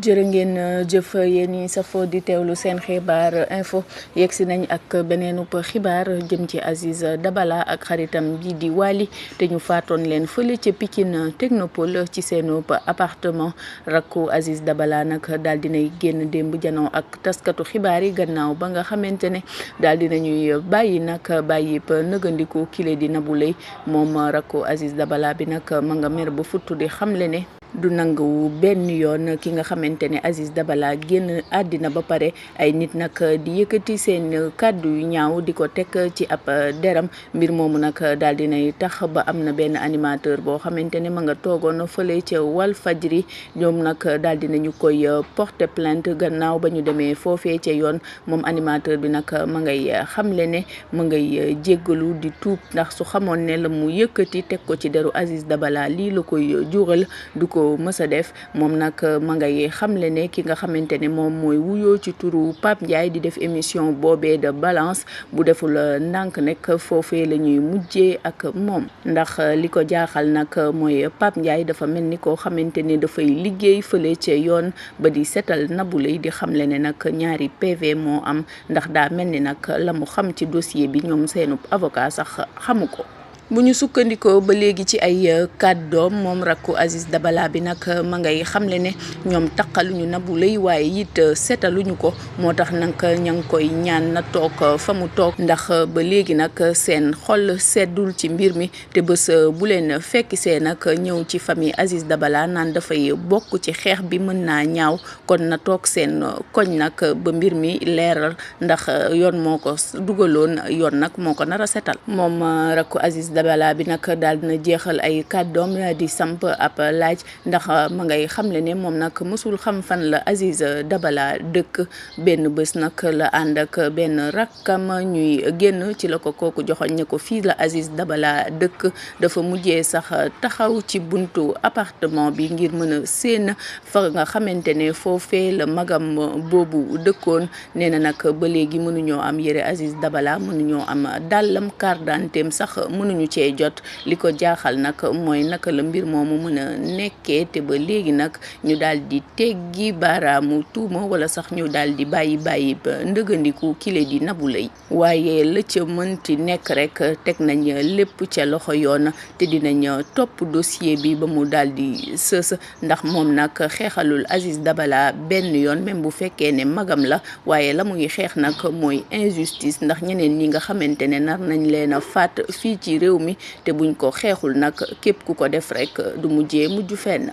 jërë ngeen jëf yéen ñi safoo di teewlu seen xibaar info yegsi nañ ak beneenub xibaar jëm ci Aziz Dabala ak xaritam bi di Wally te ñu faatoon leen fële ca Pikine Technopole ci seenub appartement. rakku Aziz Dabala nag daal dinay génn démb janoo ak taskatu xibaar yi gannaaw ba nga xamante ne daal dinañuy bàyyi nag bàyyi nëgandiku kile di Nabou Leye moom rakku Aziz Dabala bi nag ma nga mer ba futtu di xamle ne du nangu benn yoon ki nga xamante ne Aziz Dabala génn àddina ba pare ay nit nag di yëkkati seen kàddu yu ñaaw di ko teg ci ab deram. mbir moomu nag daal dinay tax ba am na benn animateur boo xamante ne ma nga toogoon fële ca Walfadjri ñoom nag daal dinañu koy porter plainte gannaaw ba ñu demee foofee ca yoon. moom animateur bi nag ma ngay xamle ne ma ngay jéggalu di tuub ndax su xamoon ne la mu yëkkati teg ko ci deru Aziz Dabala lii la koy jural du ko mësa def. moom nag ma ngay xamle ne ki nga xamante ne moom mooy wuyoo ci turu Pape Ndiaye di def émission boobee de balance bu deful ndànk nekk foofee la ñuy mujjee ak moom. ndax li ko jaaxal nag mooy Pape Ndiaye dafa mel ni koo xamante ne dafay liggéey fële ca yoon ba di setal Nabou Leye di xamle ne nag ñaari PV moo am ndax daa mel ni nag la mu xam ci dossier bi ñoom seenub avocat sax xamu ko. bu ñu sukkandikoo ba léegi ci ay kàddoom moom rakku Aziz Dabala bi nag ma ngay xamle ne ñoom taqaluñu Nabou Leye waaye it setaluñu ko moo tax nag ña ngi koy ñaan na toog fa mu toog ndax ba léegi nag seen xol seddul ci mbir mi te bés bu leen fekk see nag ñëw ci famille Aziz Dabala naan dafay bokk ci xeex bi mën naa ñaaw kon na toog seen koñ nag ba mbir mi leeral ndax yoon moo ko dugaloon yoon nag moo ko nar a setal. moom rakku Aziz Dabala bi nag daal dina jeexal ay kàddoom di samp ab laaj ndax ma ngay xamle ne moom nag mësul xam fan la Aziz Dabala dëkk. benn bés nag la ànd ak benn rakkam ñuy génn ci la ko kooku joxoñ ne ko fii la Aziz Dabala dëkk. dafa mujjee sax taxaw ci buntu appartement bi ngir mën a séen fa nga xamante ne foofee la magam boobu dëkkoon. nee na nag ba léegi mënuñoo am yëre Aziz Dabala mënuñoo am dàllam carte d'identité sax mënuñu cee jot. li ko jaaxal nag mooy naka la mbir moomu mën a nekkee te ba léegi nag ñu daal di teggi baaraamu tuuma wala sax ñu daal di bàyyi ba ndëgandiku kile di Nabou Leye. waaye la ca mënti nekk rek teg nañ lépp ca loxo yoon te dinañ topp dossier bi ba mu daal di sës ndax moom nag xeexalul Aziz Dabala benn yoon même bu fekkee ne magam la waaye la muy xeex nag mooy injustice ndax ñeneen ñi nga xamante ne nar nañ leen a faat fii ci réew mi te buñ ko xeexul nag képp ku ko def rek du mujjee mujj fenn.